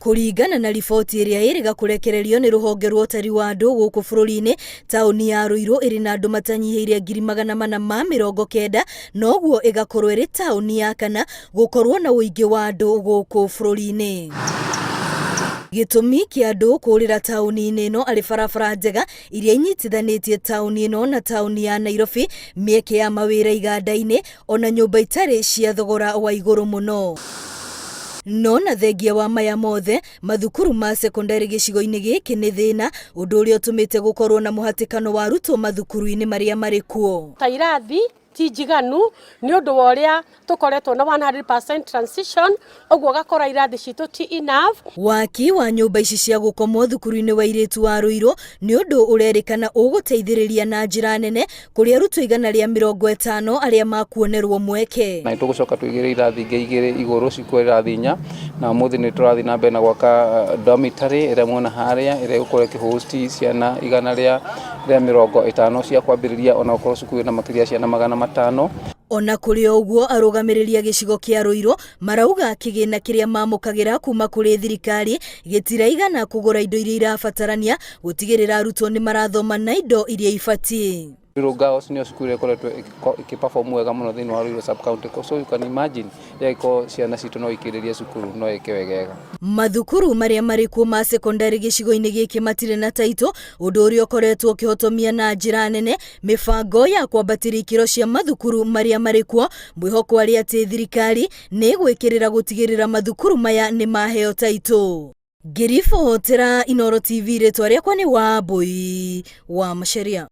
Kũringana na riboti ĩrĩa ĩrĩga kũrekererio nĩ rũhonge rwa ũtari wa andũ gũkũ bũrũri-inĩ, taũni ya Ruiru ĩrĩ na andũ matanyihĩire 490,000, noguo ĩgakorwo ĩrĩ taũni ya kana gũkorwo na ũingĩ wa andũ gũkũ bũrũri-inĩ. Gĩtũmi kĩa andũ kũũrĩra taũni-inĩ ĩno arĩ barabara njega iria inyitithanĩtie taũni ĩno na taũni ya Nairobi, mĩeke ya mawĩra iganda-inĩ, ona nyũmba itarĩ cia thogora wa igũrũ mũno. No na thengia wa maya mothe, mathukuru ma sekondarĩ gĩcigo-inĩ gĩkĩ nĩ thĩna, ũndũ ũrĩa ũtũmĩte gũkorwo na mũhatĩkano wa arutwo mathukuru-inĩ marĩa marĩ kuo. Ta irathi ti njiganu nĩ ũndũ wa ũrĩa tũkoretwo na 100% transition, ũguo ũgakora irathi citũ ti enough. Waki wa nyũmba ici cia gũkomwo thukuru-inĩ wa airĩtu wa Ruiru nĩ ũndũ ũrerĩkana ũgũteithĩrĩria na njĩra nene kũrĩ arutwo 150 arĩa makuonerwo mweke. Na nĩtũgũcoka tũigĩre irathi ingĩ igĩrĩ igũrũ cikuo irathi inya, na ũmũthĩ nĩ tũrathiĩ na mbere na gwaka dormitory ĩrĩa muona harĩa, ĩrĩa ĩgũkorwo ĩkĩ-host ciana 150 cia kwambĩrĩria, ona gũkorwo cukuru ĩna makĩria ya ciana 500. Ona kũrĩ o ũguo, arũgamĩrĩri a gĩcigo kĩa Ruiru marauga kĩgĩna kĩrĩa mamũkagĩra kuma kũrĩ thirikari gĩtiraigana kũgũra indo iria irabatarania gũtigĩrĩra arutwo nĩ marathoma na indo iria ibatiĩ. Ruiru Girls nĩyo cukuru ĩrĩa ĩkoretwo ĩkĩ-perform wega mũno thĩinĩ wa Ruiru sub-county, so you can imagine ĩgagĩkorwo ciana citũ no ikĩrĩrie cukuru no ĩke wegega. Mathukuru marĩa marĩ kuo ma sekondarĩ gĩcigo-inĩ gĩkĩ matirĩ na taitũ, ũndũ ũrĩa ũkoretwo ũkĩhotomia na njĩra nene mĩbango ya kwambatĩria ikĩro cia mathukuru marĩa marĩ kuo, mwĩhoko arĩ atĩ thirikari nĩ ĩgwĩkĩrĩra gũtigĩrĩra mathukuru maya nĩ maheo taitũ. Ngĩribotera Inooro TV, rĩtwa rĩakwa nĩ Wambui wa Macharia.